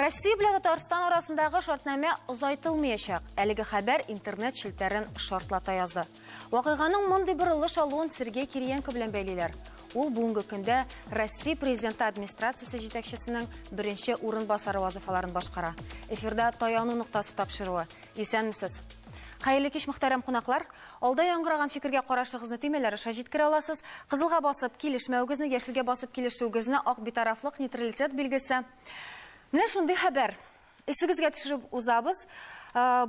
Россия белән Татарстан арасындагы шартнамә озайтылмаячак. Әлеге хәбәр интернет челтәрен шартлата язды. Вакыйганың мондый борылыш алуын Сергей Кириенко белән бәйлиләр. Ул бүгенге көндә Россия президенты администрациясе җитәкчесенең беренче урынбасары вазыйфаларын башкара. Эфирда Таяну ноктасы тапшыруы. Исәнмесез. Хәерле кич, мөхтәрәм кунаклар. Алда яңгыраган фикергә карашыгызны төймәләр аша җиткерә аласыз. Кызылга басып килешмәвегезне, яшелгә басып килешүегезне, ак битарафлык, нейтралитет билгесе. Менә шундый хәбәр. Исегезгә төшереп узабыз.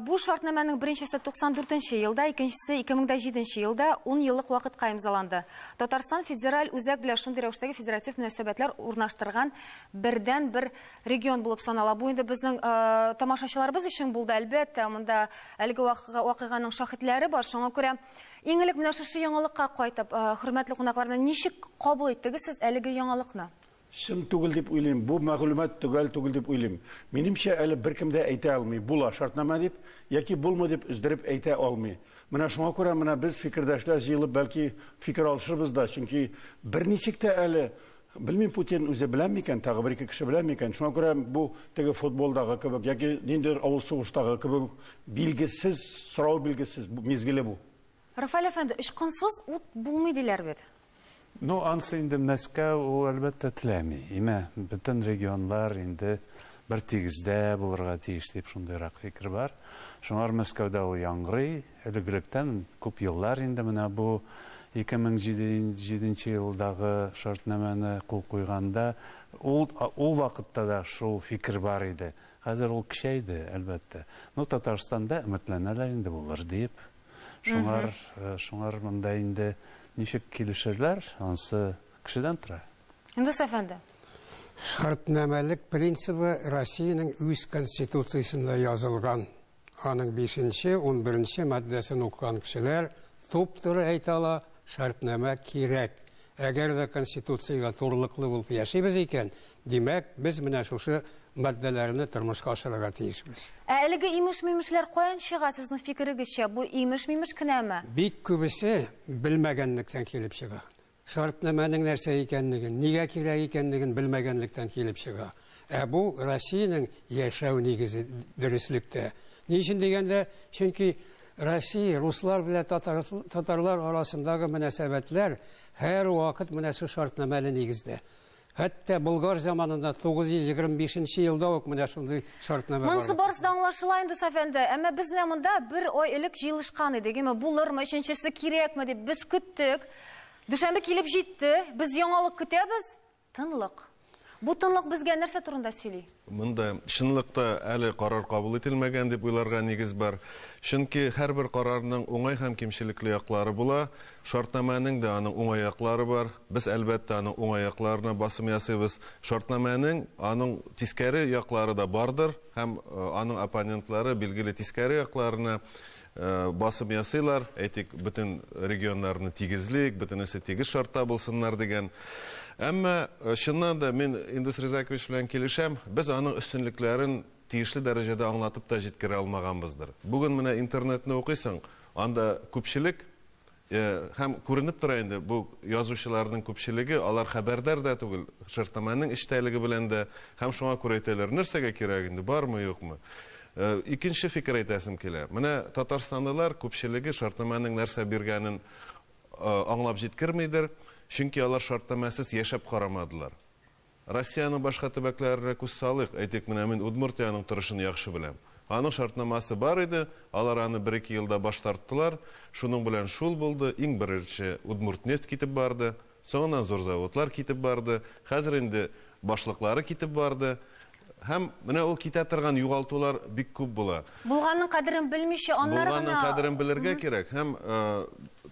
Бу шартнамәнең беренчесе 94 елда, икенчесе 2007 елда 10 еллык вакытка имзаланды. Татарстан федераль үзәк белән шундый рәвештәге федератив мөнәсәбәтләр урнаштырган бердән бер регион булып санала. Бу инде безнең тамашачыларыбыз өчен булды, әлбәттә, монда әлеге вакыйганың шаһитләре бар. Шуңа күрә иң элек менә шушы яңалыкка кайтып, хөрмәтле кунаклар, менә ничек кабул иттегез сез әлеге яңалыкны? Чын түгел дип уйлыйм, бу мәгълүмат төгәл түгел дип уйлыйм. Минемчә, әле беркем дә әйтә алмый, була шартнамә дип, яки булмый дип өздереп әйтә алмый. Менә шуңа күрә менә без фикердәшләр җыелып, бәлки фикер алышырбыз да, чөнки берничек тә әле белмим, Путин үзе белә микән, тагы бер-ике кеше белә микән. Шуңа күрә бу теге футболдагы кебек яки ниндидер авыл сугыштагы кебек билгесез, сорау билгесез мизгеле бу. Рафаэль әфәнде, очкынсыз ут булмый диләр бит. Ну, ансы инде Мәскәү ул әлбәттә теләми. Имә, бөтен регионлар инде бер тигездә булырга тиеш дип шундыйрак фикер бар. Шуңар Мәскәүдә ул яңгырый. Элек-электән күп еллар инде менә бу 2007 елдагы шартнамәне кул куйганда ул ул вакытта да шул фикер бар иде. Хәзер ул көчәйде, әлбәттә. Ну, Татарстанда өметләнәләр инде булыр дип. Шуңар, шуңар монда инде ничек килешерләр, ансы кешедән тора. Индус әфәнде. Шартнамәлек принцибы Россиянең үз конституциясендә язылган. Аның 5-нче, 11-нче маддәсен укыган кешеләр туп-туры әйтә ала, шартнамә кирәк. Әгәр дә конституциягә турылыклы булып яшибез икән, димәк, без менә шушы маддәләрне тормышка ашырырга тиешбез. Ә әлеге имеш-мимешләр каян чыга, сезнең фикерегезчә, бу имеш-мимеш кенәме? Бик күбесе белмәгәнлектән килеп чыга. Шартнамәнең нәрсә икәнлеген, нигә кирәк икәнлеген белмәгәнлектән килеп чыга. Ә бу Россиянең яшәү нигезе дөреслектә. Ни өчен дигәндә, чөнки Россия, руслар белән татарлар арасындагы мөнәсәбәтләр һәр вакыт менә шул шартнамәле нигездә. Хәтта Болгар заманында 925 елда ук менә шундый шартнамә бар. Монысы барысы да аңлашыла инде, Сафәнде. Әмма без менә монда бер ай элек җыелышкан идек. Әмма булырмы, өченчесе кирәкме дип без көттек. Дүшәмбе килеп җитте. Без яңалык көтәбез. Тынлык. Бу тынлык безгә нәрсә турында сөйли? Монда чынлыкта әле карар кабул ителмәгән дип уйларга нигез бар. Чөнки һәрбер карарның уңай һәм кимчелекле яклары була. Шартнамәнең дә аның уңай яклары бар. Без әлбәттә аның уңай якларына басым ясыйбыз. Шартнамәнең аның тискәре яклары да бардыр һәм аның оппонентлары билгеле тискәре якларына басым ясыйлар. Әйтик, бөтен регионнарны тигезлик, бөтенесе тигез шартта булсыннар дигән. Әмма чыннан да мин Индус Ризакович белән килешәм, без аның өстенлекләрен тиешле дәрәҗәдә аңлатып та җиткерә алмаганбыздыр. Бүген менә интернетны укыйсың, анда күпчелек һәм күренеп тора инде бу язучыларның күпчелеге, алар хәбәрдар да түгел, шартнамәнең эчтәлеге белән дә, һәм шуңа күрә әйтәләр, нәрсәгә кирәк инде, бармы, юкмы? Икенче фикер әйтәсем килә. Менә татарстанлылар күпчелеге шартнамәнең нәрсә биргәнен аңлап җиткермидер, чөнки алар шартнамәсез яшәп карамадылар. Россиянең башка төбәкләренә күз салыйк, әйтик, менә мин Удмуртиянең торышын яхшы беләм. Аның шартнамасы бар иде, алар аны бер-ике елда баш тарттылар, шуның белән шул булды, иң беренче Удмуртнефть китеп барды, соңыннан зур заводлар китеп барды, хәзер инде башлыклары китеп барды. Һәм менә ул китә торган югалтулар бик күп була. Булганның кадерен белмичә, аннары Булганның гына кадерен белергә кирәк. Һәм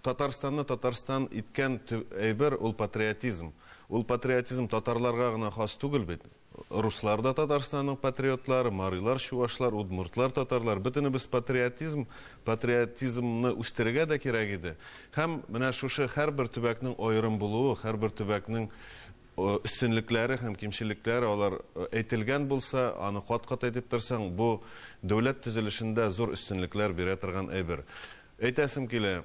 Татарстанны Татарстан иткән әйбер ул патриотизм. Ул патриотизм татарларга гына хас түгел бит. Руслар да Татарстанның патриотлары, марилар, чувашлар, удмуртлар, татарлар. Бөтенебез патриотизм, патриотизмны үстерергә дә кирәк иде. Һәм менә шушы һәрбер төбәкнең аерым булуы, һәрбер төбәкнең өстенлекләре һәм кимчелекләре алар әйтелгән булса, аны кат-кат әйтеп торсаң, бу дәүләт төзелешендә зур өстенлекләр бирә торган әйбер. Әйтәсем килә,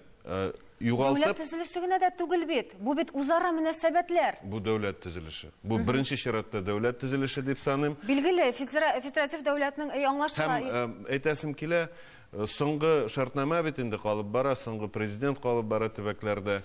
югалтып... Дәүләт төзелеше генә дә түгел бит. Бу бит үзара мөнәсәбәтләр. Бу дәүләт төзелеше. Бу беренче чиратта дәүләт төзелеше дип саныйм. Билгеле, федератив дәүләтнең аңлашыла. Һәм әйтәсем килә, соңгы шартнамә бит инде калып бара, соңгы президент калып бара төбәкләрдә.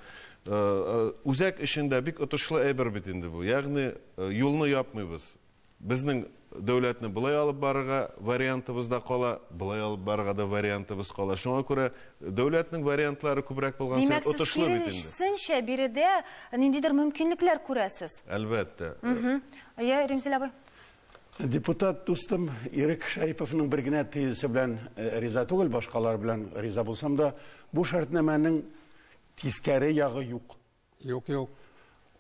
Үзәк эчендә бик отышлы әйбер бит инде бу. Ягъни юлны япмыйбыз. Безнең дәүләтне былай алып барырга вариантыбыз да кала, былай алып барырга да вариантыбыз кала. Шуңа күрә дәүләтнең вариантлары күбрәк булган саен отышлы бит инде. Димәк, сез киресенчә биредә ниндидер мөмкинлекләр күрәсез. Әлбәттә. Әйе, Римзил абый. Депутат дустым Ирек Шариповның бер генә тезисе белән риза түгел, башкалар белән риза булсам да, бу шартнамәнең тискәре ягы юк. Юк, юк.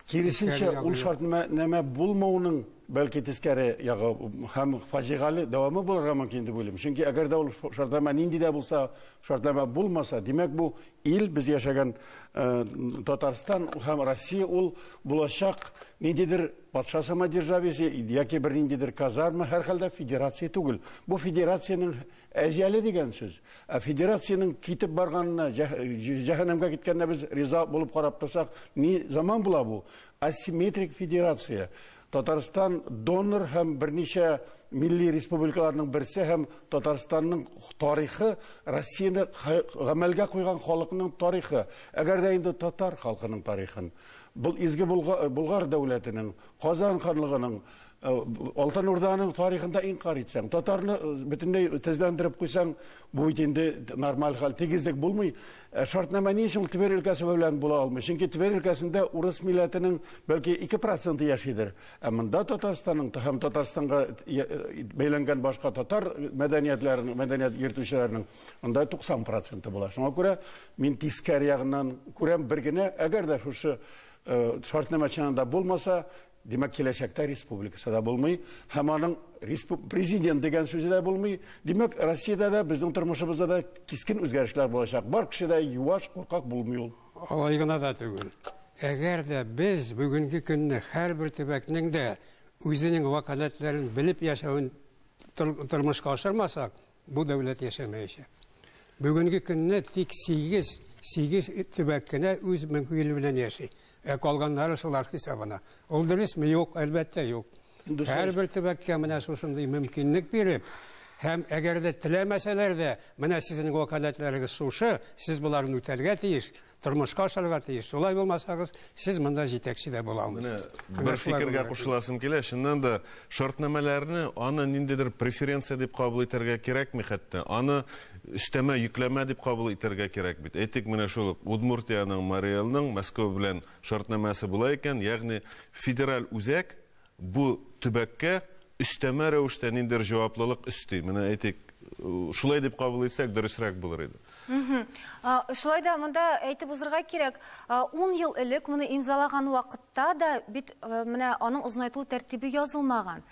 Киресенчә, ул шартнамә булмауның бәлки тискәре ягы һәм фаҗигале дәвамы булырга мөмкин дип уйлыйм. Чөнки әгәр дә ул шартнамә нинди дә булса, шартнамә булмаса, димәк бу ил, без яшәгән Татарстан һәм Россия ул булачак ниндидер патша самодержавиесе яки бер ниндидер казарма, һәрхәлдә федерация түгел. Бу федерациянең әҗәле дигән сүз. Ә федерациянең китеп барганына, җәһәннәмгә киткәненә без риза булып карап торсак, ни заман була бу? Асимметрик федерация. Татарстан донор һәм берничә милли республикаларның берсе һәм Татарстанның тарихы Россияне гамәлгә куйган халыкның тарихы. Әгәр дә инде татар халкының тарихын, бу изге Булгар дәүләтенең, Казан ханлыгының, Алтын Урданың тарихында инкар итсәң, татарны бөтенләй тезләндереп куйсаң, бу бит инде нормаль хәл, тигезлек булмый. Шартнамә ни өчен Тверь өлкәсе белән була алмый? Чөнки Тверь өлкәсендә урыс милләтенең бәлки 2% яшидер. Ә монда Татарстанның һәм Татарстанга бәйләнгән башка татар мәдәниятләренең, мәдәният йөртүчеләренең монда 90% була. Шуңа күрә мин тискәре ягыннан күрәм бер генә, әгәр дә шушы шартнамә чынында булмаса, димәк, киләчәктә республикасы да булмый, һәм аның президент дигән сүзе дә булмый. Димәк, Россиядә дә, безнең тормышыбызда да кискен үзгәрешләр булачак. Бар кеше дә юаш, куркак булмый ул. Алай гына да түгел. Әгәр дә без бүгенге көнне һәрбер төбәкнең дә үзенең вәкаләтләрен белеп яшәвен тормышка ашырмасак, бу дәүләт яшәмәячәк. Бүгенге көнне тик 8 төбәк кенә үз мөмкинлеге белән яши. Ә калганнары шулар хисабына. Ул дөресме? Юк, әлбәттә юк. Һәрбер төбәккә менә шушындый мөмкинлек биреп, һәм әгәр дә теләмәсәләр дә, менә сезнең вәкаләтләрегез шушы, сез боларны үтәргә тиеш, тормышка ашырырга тиеш. Шулай булмасагыз, сез монда җитәкче дә була алмыйсыз. Бер фикергә кушыласым килә, чыннан да шартнамәләрне аны ниндидер преференция дип кабул итәргә кирәкми хәтта. Аны өстәмә йөкләмә дип кабул итәргә кирәк бит. Әйтик, менә шул Удмуртиянең, Мариэлның Мәскәү белән шартнамәсе була икән, ягъни федераль үзәк бу төбәккә өстәмә рәвештә ниндидер җаваплылык өсти. Менә әйтик, шулай дип кабул итсәк, дөресрәк булыр иде. Шулай да монда әйтеп узырга кирәк, 10 ел элек моны имзалаган вакытта да бит менә аның озынайтылу тәртибе язылмаган.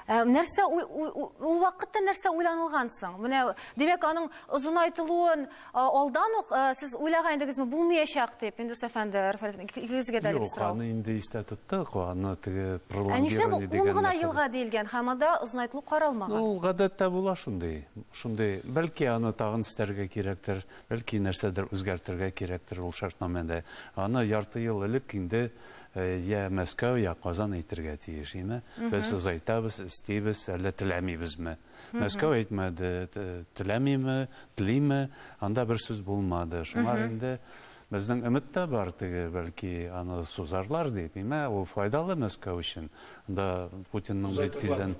Нәрсә ул вакытта нәрсә уйланылган соң? Менә, димәк, аның озынайтылуын алдан ук сез уйлаган идегезме, булмаячак дип, Индус әфәнде, Рафаэль, икегезгә дә Юк, сорау. аны инде истә тоттык, аны теге Ә нишләп пролонгирование ун дигән гына нәрсә. елга диелгән һәм анда озынайтылу каралмаган? Ул гадәттә була шундый. Шундый, бәлки аны тагын өстәргә кирәктер, бәлки нәрсәдер үзгәртергә кирәктер ул шартнамәдә. Аны ярты ел элек инде я Мәскәү, я Казан әйтергә тиеш, име? Без озайтабыз, өстибез, әллә теләмибезме? Мәскәү әйтмәде, теләмиме, телиме, анда бер сүз булмады. Шуңа инде безнең өмет тә бар, теге, бәлки аны сузарлар дип, име? Ул файдалы Мәскәү өчен. Анда Путинның бит тиздән.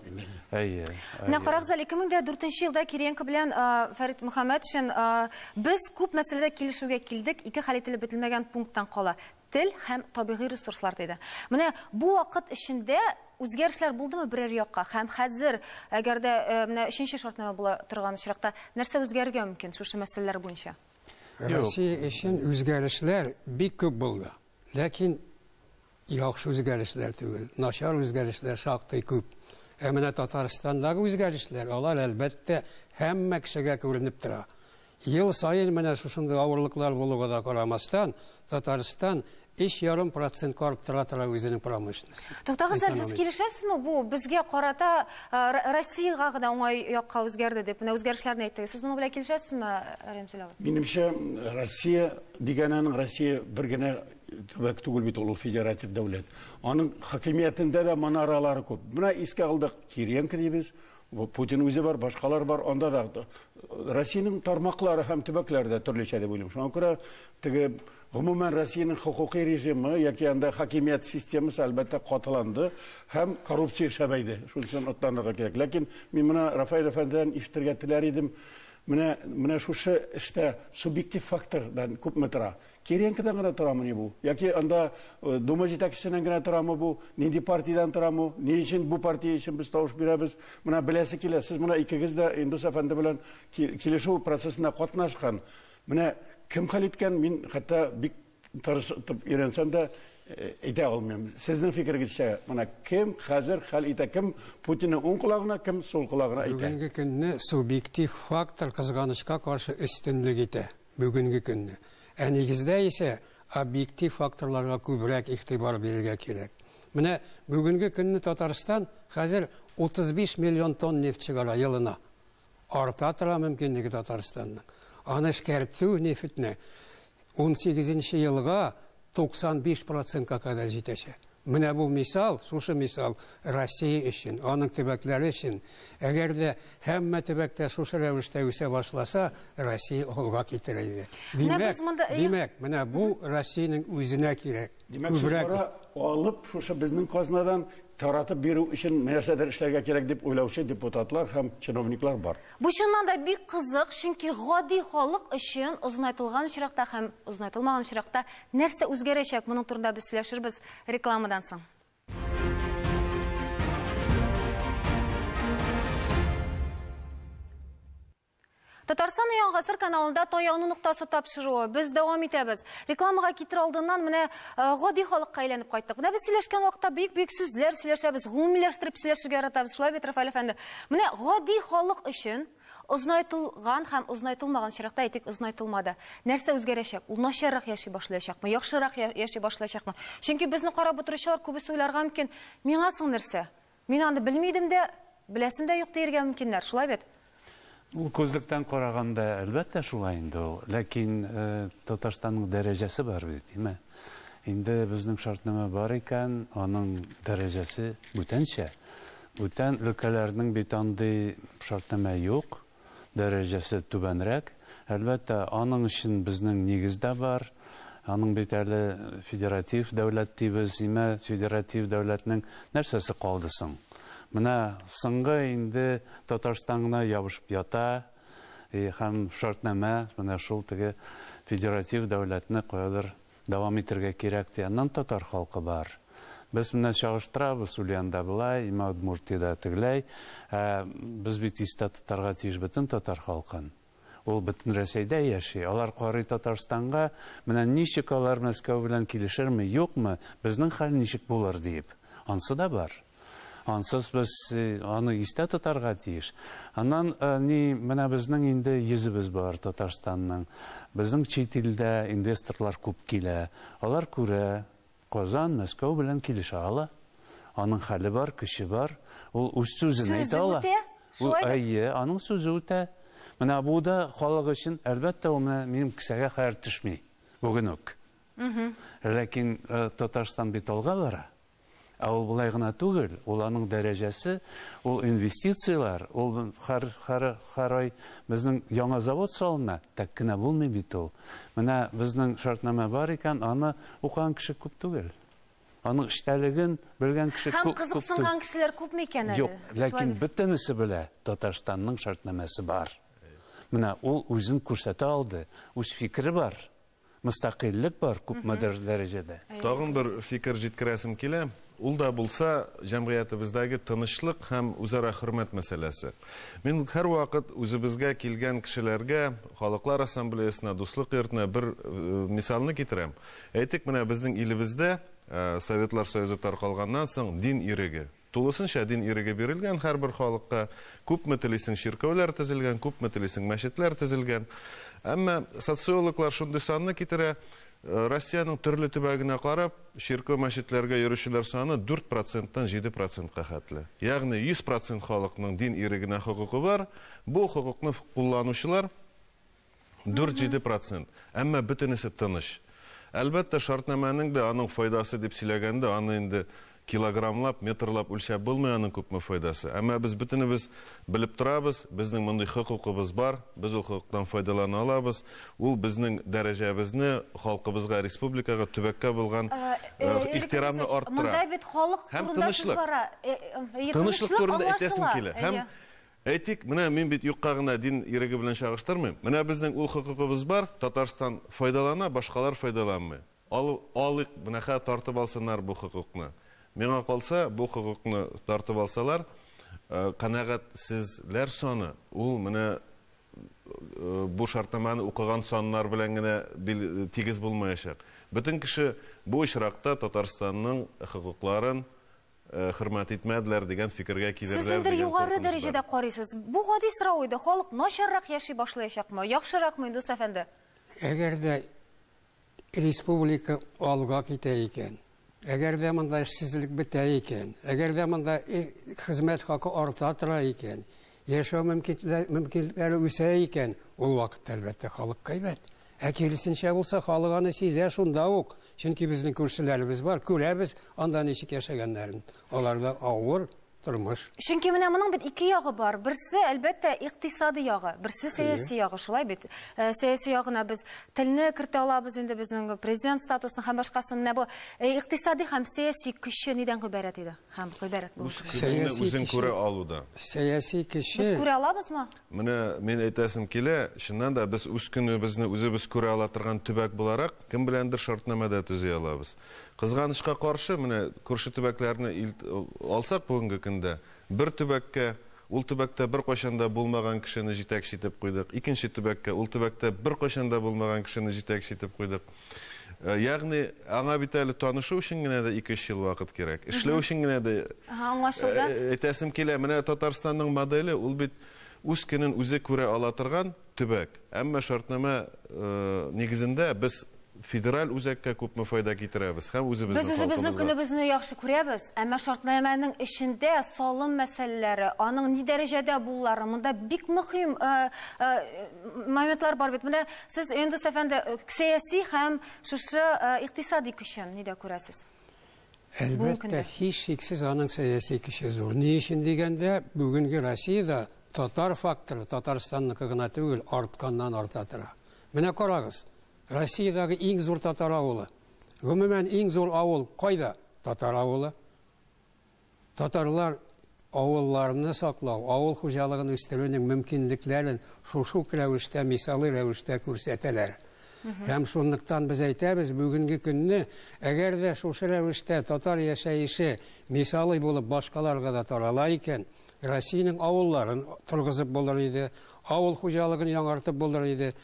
Әйе, Менә әйе. карагыз әле, 2004 елда Кириенко белән Фәрит Мөхәммәтшин, без күп мәсьәләдә килешүгә килдек, ике хәл ителеп бетелмәгән пункттан кала. Тел һәм табигый ресурслар диде. Менә бу вакыт эчендә үзгәрешләр булдымы берәр якка? Һәм хәзер, әгәр дә менә өченче шартнама була торган очракта, нәрсә үзгәрергә мөмкин шушы мәсьәләләр буенча? Юк. Россия өчен үзгәрешләр бик күп булды. Ләкин яхшы үзгәрешләр түгел, начар үзгәрешләр шактый күп. Ә менә Татарстандагы үзгәрешләр, алар әлбәттә һәммә кешегә күренеп тора. Ел сайын менә шушындый авырлыклар булуга да карамастан, Татарстан өч ярым процентка арттыра тора үзенең промышленностен. Туктагыз әле, сез Экономикасын. килешәсезме бу безгә карата Россиягә гына уңай якка үзгәрде дип, менә үзгәрешләрне әйттегез. Сез моның белән килешәсезме, Римзил абый? Минемчә, Россия дигәненең Россия бер генә төбәк түгел бит ул, федератив дәүләт. Аның хакимиятендә дә манаралары күп. Менә искә алдык Кириенко дибез, Путин үзе бар, башкалар бар, анда да Россиянең тармаклары һәм төбәкләре дә төрлечә дип уйлыйм. Шуңа күрә теге гомумән Россиянең хокукый режимы яки анда хакимият системасы әлбәттә катыланды һәм коррупция шәбәйде. Шунысын отланырга кирәк. Ләкин мин моны Рафаэль әфәндедән ишетергә теләр идем. Менә шушы эштә субъектив фактордан күпме тора? Кириенкодан гына торамы бу? Яки анда Дума җитәкчесеннән генә торамы бу? Нинди партиядән торамы? Ни өчен бу партия өчен без тавыш бирәбез? Менә беләсе килә. Сез менә икегез дә Индус әфәнде белән килешү процессында катнашкан. Менә кем хәл иткән? Мин хәтта бик тырышып өйрәнсәм дә әйтә алмыйм. Сезнең фикерегезчә, менә кем хәзер хәл итә? Кем Путинның уң колагына, кем сул колагына әйтә? Бүгенге көнне субъектив фактор кызганычка каршы өстенлек итә. Бүгенге көнне. Ә нигездә исә объектив факторларга күбрәк игътибар бирергә кирәк. Менә бүгенге көнне Татарстан хәзер 35 миллион тонн нефть чыгара елына. Арта тора мөмкинлеге Татарстанның. Аны эшкәртү нефтьне 18 елга 95%-ка кадәр җитәчәк. Менә бу мисал, шушы мисал Россия өчен, аның төбәкләре өчен. Әгәр дә һәммә төбәктә шушы рәвештә үсә башласа, Россия алга китер иде. Димәк, менә бу Россиянең үзенә кирәк. Димәк, шулара алып шушы безнең казнадан таратып бирү өчен нәрсәдер эшләргә кирәк дип уйлаучы депутатлар һәм чиновниклар бар. Бу чыннан да бик кызык, чөнки гади халык өчен озынайтылган очракта һәм озынайтылмаган очракта нәрсә үзгәрәчәк, моның турында без сөйләшербез рекламадан соң. Татарстан Яңа Гасыр каналында таяну ноктасы тапшыруы. Без дәвам итәбез. Рекламага китер алдыннан менә гади халыкка әйләнеп кайттык. Менә без сөйләшкән вакытта бик-бик сүзләр сөйләшәбез, гомумиләштереп сөйләшергә яратабыз. Шулай бит, Рафаэль әфәнде. Менә гади халык өчен озынайтылган һәм озынайтылмаган очракта, әйтик, озынайтылмады. Нәрсә үзгәрәчәк? Ул начаррак яши башлаячакмы, яхшырак яши башлаячакмы? Чөнки безне карап утыручылар күбесе уйларга мөмкин, миңа соң нәрсә? Мин аны белми идем дә, беләсем дә юк диергә мөмкиннәр. Шулай бит? Ул күзлектән караганда, әлбәттә, шулай инде ул. Ләкин Татарстанның дәрәҗәсе бар бит, димә. Инде безнең шартнамә бар икән, аның дәрәҗәсе бүтәнчә. Бүтән өлкәләрнең бит андый шартнамә юк, дәрәҗәсе түбәнрәк. Әлбәттә, аның өчен безнең нигез дә бар. Аның бит әле федератив дәүләт дибез, димә, федератив дәүләтнең нәрсәсе калды соң? Менә соңгы инде Татарстан гына ябышып ята, һәм шартнамә менә шул теге федератив дәүләтне каядыр дәвам итәргә кирәк ди. Аннан татар халкы бар. Без менә чагыштырабыз, Ульянда былай, Имам Удмуртиядә тегеләй. Без бит истә тотарга тиеш бөтен татар халкын. Ул бөтен Рәсәйдә яши. Алар карый Татарстанга, менә ничек алар Мәскәү белән килешерме, юкмы, безнең хәл ничек булыр диеп. Ансы да бар. Ансыз без аны истә тотарга тиеш. Аннан ни менә безнең инде йөзебез бар Татарстанның. Безнең чит илдә инвесторлар күп килә. Алар күрә, Казан, Мәскәү белән килешә ала. Аның хәле бар, көче бар. Ул үз сүзен әйтә ала. Әйе, аның сүзе үтә. Менә бу да халык өчен, әлбәттә, ул менә минем кесәгә хәер төшми бүген үк. Ләкин Татарстан бит алга бара. Ә ул болай гына түгел, ул аның дәрәҗәсе, ул инвестицияләр, ул һәр ай безнең яңа завод салына, тәк кенә булмый бит ул. Менә безнең шартнамә бар икән, аны укыган кеше күп түгел. Аның эчтәлеген белгән кеше Һәм күп түгел. кызыксынган кешеләр күпме икән әле? Юк, ләкин бөтенесе белә, Татарстанның шартнамәсе бар. Менә ул үзен күрсәтә алды, үз фикере бар. Мөстәкыйльлек бар күпмедер дәрәҗәдә. Тагын бер фикер җиткерәсем килә. Ул да булса җәмгыятебездәге тынычлык һәм үзара хөрмәт мәсьәләсе. Мин һәр вакыт үзебезгә килгән кешеләргә, Халыклар Ассамблеясына, Дуслык йортына бер мисалны китерәм. Әйтик, менә безнең илебездә Советлар Союзы таркалганнан соң дин иреге, тулысынча дин иреге бирелгән һәрбер халыкка, күпме телисең чиркәүләр төзелгән, күпме телисең мәчетләр төзелгән. Әмма социологлар шундый санны китерә, Россиянең төрле төбәгенә карап, чиркәү мәчетләргә йөрүчеләр саны дүрт проценттан җиде процентка хәтле. Ягъни йөз процент халыкның дин ирегенә хокукы бар. Бу хокукны кулланучылар 4-7%. Әмма бөтенесе тыныч. Әлбәттә, шартнамәнең дә аның файдасы дип сөйләгәндә, аны инде килограммлап, метрлап үлчәп булмый аның күпме файдасы. Әмма без бөтенебез белеп торабыз, безнең мондый хокукыбыз бар, без ул хокуктан файдалана алабыз. Ул безнең дәрәҗәбезне халкыбызга, республикага, төбәккә булган ихтирамны арттыра. Монда бит халык турында сүз бара. Тынычлык турында әйтәсем килә. Һәм әйтик, менә мин бит юкка гына дин иреге белән чагыштырмыйм. Менә безнең ул хокукыбыз бар, Татарстан файдалана, башкалар файдаланмый. Алыйк, менә хәзер тартып алсыннар бу хокукны. Миңа калса, бу хокукны тартып алсалар, канәгатьсезләр саны, ул менә бу шартнаманы укыган саннар белән генә тигез булмаячак. Бөтен кеше бу очракта Татарстанның хокукларын хөрмәт итмәделәр дигән фикергә килерләр. Сез инде югары дәрәҗәдә карыйсыз. Бу гади сорау иде. Халык начаррак яши башлаячакмы? Яхшыракмы, Индус әфәнде? Әгәр дә республика алга китә икән, әгәр дә монда эшсезлек бетә икән, әгәр дә монда хезмәт хакы арта тора икән, яшәү мөмкинлекләре үсә икән, ул вакытта әлбәттә халык кайбәт. Ә киресенчә булса, халык аны сизә шунда ук. Чөнки безнең күршеләребез бар, күрәбез анда ничек яшәгәннәрен. Аларда авыр тормыш. Чөнки менә моның бит ике ягы бар. Берсе, әлбәттә, икътисади ягы, берсе сәяси ягы, шулай бит. Сәяси ягына без телне кертә алабыз инде, безнең президент статусын һәм башкасын. Менә бу икътисади һәм сәяси көче нидән гыйбарәт иде? Һәм гыйбарәт бу. Сәяси үзен күрә алуда. Сәяси көче. Без күрә алабызмы? Менә мин әйтәсем килә, чыннан да без үз көнебезне үзебез күрә ала торган төбәк буларак, кем беләндер шартнамәдә төзи алабыз. Кызганычка каршы, менә күрше төбәкләрне алсак бүгенге көндә, бер төбәккә, ул төбәктә бер кайчан да булмаган кешене җитәкче итеп куйдык, икенче төбәккә, ул төбәктә бер кайчан да булмаган кешене җитәкче итеп куйдык. Ягъни аңа бит әле танышу өчен генә дә 2-3 ел вакыт кирәк. Эшләү өчен генә дә. Аңлашылды. Әйтәсем килә, менә Татарстанның моделе ул бит үз көнен үзе күрә ала торган төбәк. Әмма шартнамә нигезендә без федераль үзәккә күпме файда китерәбез һәм үзебезнең Без үзебезнең көнебезне яхшы күрәбез, әмма шартнамәнең эчендә салым мәсьәләләре, аның ни дәрәҗәдә булулары, монда бик мөһим моментлар бар бит. Менә сез, Индус әфәнде, сәяси һәм шушы икътисади көчен нидә күрәсез? Әлбәттә, һичшиксез аның сәяси көче зур. Ни өчен дигәндә, бүгенге Россиядә татар факторы Татарстанныкы гына түгел, артканнан арта тора. Менә карагыз, Россиядәге иң зур татар авылы. Гомумән иң зур авыл кайда? Татар авылы. Татарлар авылларны саклау, авыл хуҗалыгын үстерүнең мөмкинлекләрен шушы рәвештә, мисалы рәвештә күрсәтәләр. Һәм шунлыктан без әйтәбез, бүгенге көнне, әгәр дә шушы рәвештә татар яшәеше мисалы булып башкаларга да тарала икән, Россиянең авылларын торгызып булыр иде, авыл хуҗалыгын яңартып булыр иде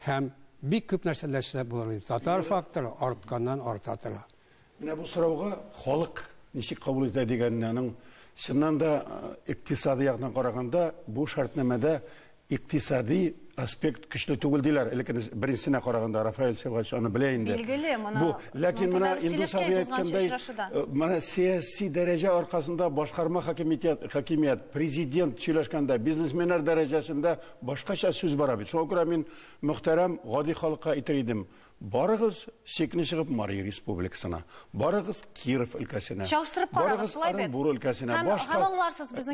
һәм бик күп нәрсәләр эшләп булыр иде. Татар факторы артканнан арта тора. Менә бу сорауга халык ничек кабул итә дигәнне, аның чыннан да икътисади яктан караганда бу шартнамәдә икътисади аспект көчле түгел диләр. Элекке беренчесенә караганда Рафаэль Севач аны белә инде. Билгеле, моны бу, ләкин менә Индус абый әйткәндәй, менә сәяси дәрәҗә аркасында башкарма хакимият, президент сөйләшкәндә, бизнесменнар дәрәҗәсендә башкача сүз бара бит. Шуңа күрә мин мөхтәрәм гади халыкка әйтер идем: барыгыз чикне чыгып Марий Республикасына, барыгыз Киров өлкәсенә, барыгыз Оренбур өлкәсенә, башка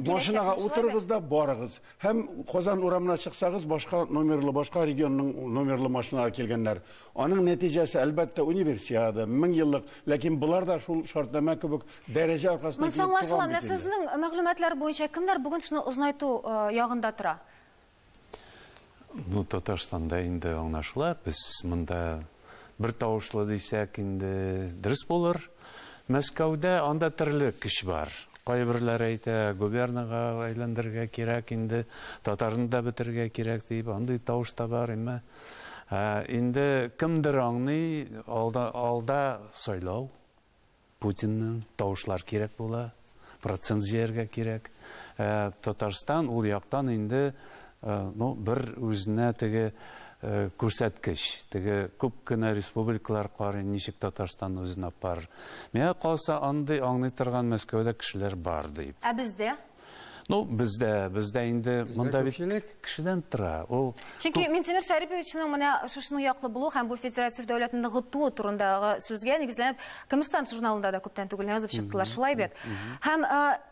машинага утырыгыз да барыгыз. Һәм Казан урамына чыксагыз, башка номерлы, башка регионның номерлы машиналар килгәннәр. Аның нәтиҗәсе әлбәттә универсиада, 1000 еллык, ләкин булар да шул шартнамә кебек дәрәҗә аркасында килеп туган бит инде. Сезнең мәгълүматлар буенча кемнәр бүген шуны озынайту ягында тора? Ну, Татарстанда инде аңлашыла, без монда бер тавышлы дисәк инде дөрес булыр. Мәскәүдә анда төрле көч бар. Кайберләр әйтә, губернага әйләндерергә кирәк инде, татарны да бетерергә кирәк дип, андый тавыш та бар, әмма инде кемдер аңлый, алда сайлау, Путинның тавышлар кирәк була, процент җыярга кирәк. Татарстан ул яктан инде, ну, бер үзенә теге күрсәткеч, теге күп кенә республикалар карый, ничек Татарстан үзен апарыр. Миңа калса, андый аңлый торган Мәскәүдә кешеләр бар дип. Ә бездә? Ну, бездә инде монда бит кешедән тора. Ул Чөнки Минтимер Шәриповичның менә шушының яклы булу һәм бу федератив дәүләтне ныгыту турындагы сүзгә нигезләнеп Коммерсант журналында да күптән түгел язып чыктылар, шулай бит. Һәм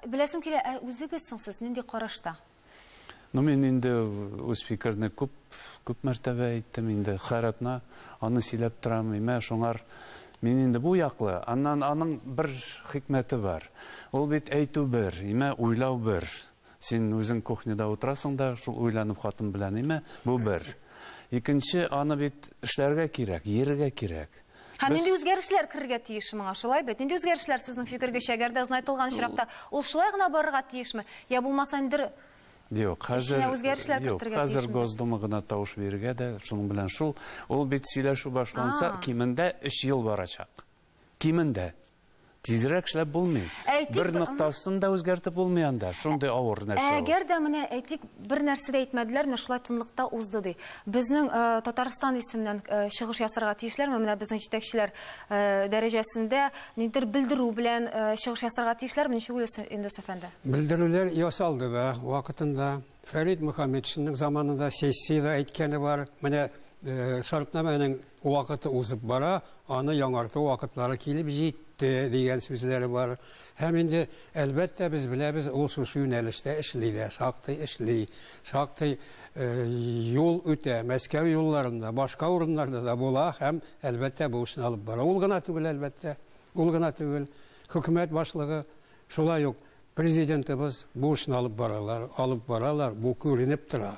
беләсем килә, ә үзегез соң сез нинди карашта? Ну, мин инде үз фикерне күп мәртәбә әйттем инде, һәр атна аны сөйләп торам, имә шуңар мин инде бу яклы. Аннан аның бер хикмәте бар. Ул бит әйтү бер, имә уйлау бер. Син үзең кухняда утырасың да, шул уйланып хатын белән, имә бу бер. Икенче, аны бит эшләргә кирәк, йөрергә кирәк. Һәм нинди үзгәрешләр керергә тиеш моңа, шулай бит? Нинди үзгәрешләр сезнең фикергечә, әгәр дә озынайтылган очракта, ул шулай гына барырга тиешме? Я булмаса инде Юк, хәзер Госдума гына тавыш бирергә дә, шуның белән шул. Ул бит сөйләшү башланса, кимендә 3 ел барачак. Кимендә. Тизрәк эшләп булмый. Бер ноктасын да үзгәртеп булмый анда. Шундый авыр нәрсә ул. Әгәр дә менә әйтик, бер нәрсә дә әйтмәделәр, менә шулай тынлыкта узды ди. Безнең Татарстан исеменнән чыгыш ясарга тиешләрме? Менә безнең җитәкчеләр дәрәҗәсендә ниндидер белдерү белән чыгыш ясарга тиешләрме? Ничек уйлыйсыз, Индус әфәнде? Белдерүләр ясалды да вакытында. Фәрит Мөхәммәтшинның заманында сессиядә әйткәне бар. Менә шартнамәнең вакыты узып бара, аны яңарту вакытлары килеп җитте дигән сүзләре бар. Һәм инде, әлбәттә, без беләбез, ул шушы юнәлештә эшли дә, шактый эшли, шактый юл үтә, Мәскәү юлларында, башка урыннарда да була һәм, әлбәттә, бу эшне алып бара. Ул гына түгел, әлбәттә, ул гына түгел. Хөкүмәт башлыгы, шулай ук президентыбыз бу эшне алып баралар, алып баралар, бу күренеп тора.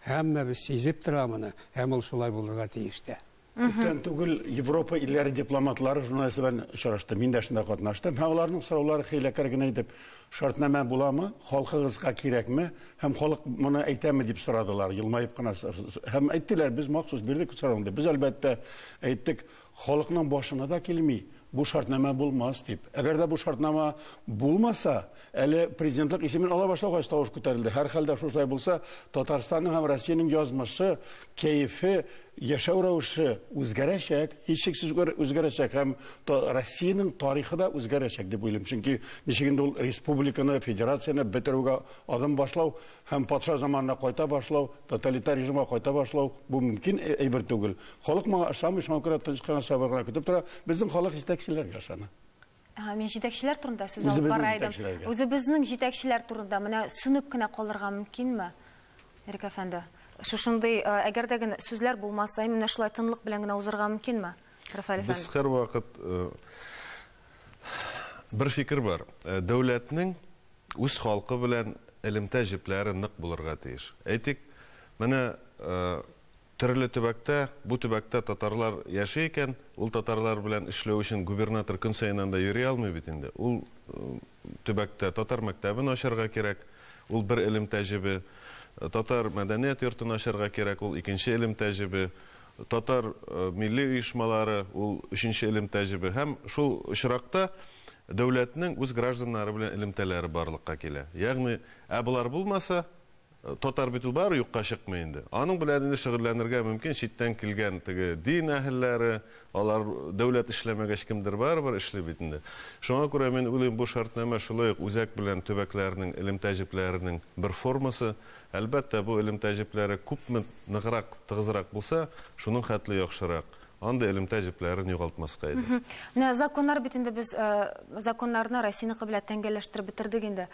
Һәммәбез сизеп тора моны, һәм ул шулай булырга тиеш тә. Күптән түгел Европа илләре дипломатлары журналистлар белән очрашты. Мин дә шунда катнаштым. Һәм аларның сораулары хәйләкәр генә итеп, шартнамә буламы, халкыгызга кирәкме, һәм халык моны әйтәме дип сорадылар, елмаеп кына. Һәм әйттеләр, без махсус бирдек сорауны. Без әлбәттә әйттек, халыкның башына да килми, бу шартнамә булмас дип. Әгәр дә бу шартнама булмаса, әле президентлык исемен ала башлагач тавыш күтәрелде. Һәр хәлдә шулай булса, Татарстанның һәм Россиянең язмышы, кәефе, яшәү рәвеше үзгәрәчәк, һичшиксез үзгәрәчәк һәм Россиянең тарихы да үзгәрәчәк дип уйлыйм. Чөнки ничек инде ул республиканы, федерацияне бетерүгә адым башлау һәм патша заманына кайта башлау, тоталитар режимга кайта башлау бу мөмкин әйбер түгел. Халык моңа ышанмый, шуңа күрә тыныч кына, сабыр гына көтеп тора. Безнең халык җитәкчеләргә ышана. Мин җитәкчеләр турында сүз алып бара идем. Үзебезнең җитәкчеләр турында менә сүнеп кенә калырга мөмкинме, Ирек әфәнде? Шушындый, әгәр дә генә сүзләр булмаса, менә шулай тынлык белән генә узырга мөмкинме, Рафаэль әфәнде? Без һәрвакыт бер фикер бар. Дәүләтнең үз халкы белән элемтә җепләре нык булырга тиеш. Әйтик, менә төрле төбәктә, бу төбәктә татарлар яши икән, ул татарлар белән эшләү өчен губернатор көн саен анда йөри алмый бит инде. Ул төбәктә татар мәктәбен ачарга кирәк, ул бер элемтә җебе. Татар мәдәният йортын ачарга кирәк, ул икенче элемтә җебе. Татар милли оешмалары, ул өченче элемтә җебе. Һәм шул очракта дәүләтнең үз гражданнары белән элемтәләре барлыкка килә. Ягъни, ә болар булмаса, татар бит ул бары юкка чыкмый инде. Аның белән инде шөгыльләнергә мөмкин читтән килгән теге дин әһелләре, алар дәүләт эшләмәгәч кемдер барыбер эшли бит инде. Шуңа күрә мин уйлыйм, бу шартнамә шулай ук үзәк белән төбәкләрнең элемтә җепләренең бер формасы. Әлбәттә, бу элемтә җепләре күпме ныграк, тыгызрак булса, шуның хәтле яхшырак. Андый элемтә җепләрен югалтмаска иде. Менә законнар бит инде без законнарны Россияныкы белән тәңгәлләштереп бетердек инде.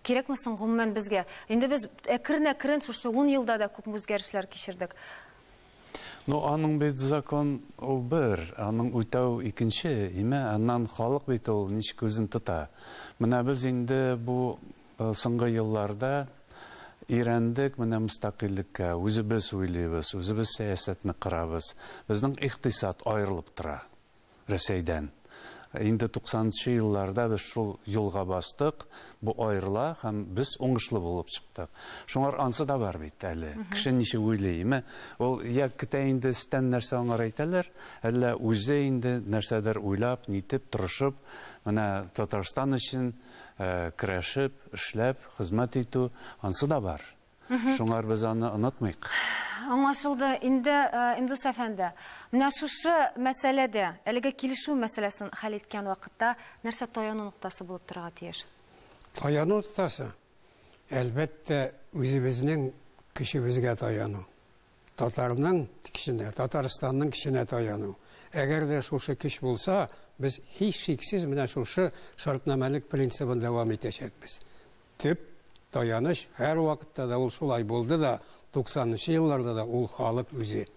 Кирәкме соң гомумән безгә? Инде без әкрен-әкрен шушы 10 елда да күп үзгәрешләр кичердек. Ну, аның бит закон ул бер, аның үтәү икенче, име, аннан халык бит ул ничек үзен тота. Менә без инде бу соңгы елларда өйрәндек менә мөстәкыйльлеккә, үзебез уйлыйбыз, үзебез сәясәтне кырабыз. Безнең икътисад аерылып тора Рәсәйдән. Инде туксанынчы елларда без шул юлга бастык, бу аерыла һәм без уңышлы булып чыктык. Шуңар ансы да бар бит әле. Кеше ничек уйлый, име? Ул я көтә инде өстән нәрсә аңар әйтәләр, әллә үзе инде нәрсәдер уйлап, нитеп, тырышып, менә Татарстан өчен көрәшеп, эшләп, хезмәт итү, ансы да бар. Шуңар без аны онытмыйк. Аңлашылды. Инде, Индус әфәнде, менә шушы мәсьәләдә, әлеге килешү мәсьәләсен хәл иткән вакытта нәрсә таяну ноктасы булып торырга тиеш? Таяну ноктасы. Әлбәттә, үзебезнең көчебезгә таяну. Татарның көченә, Татарстанның көченә таяну. Әгәр дә шушы көч булса, без һичшиксез менә шушы шартнамәлек принцибын дәвам итәчәкбез. Төп таяныч һәрвакытта да ул шулай булды да, 90 нчы елларда да ул халык үзе.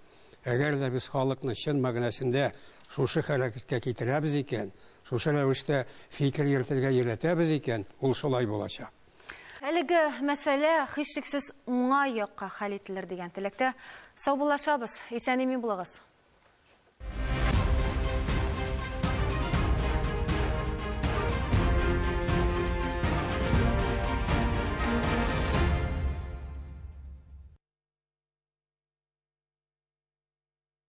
Әгәр дә без халыкны чын мәгънәсендә шушы хәрәкәткә китерәбез икән, шушы рәвештә фикер йөртергә өйрәтәбез икән, ул шулай булачак. Әлеге мәсьәлә һичшиксез уңай якка хәл ителер дигән теләктә саубуллашабыз. Исән-имин булыгыз.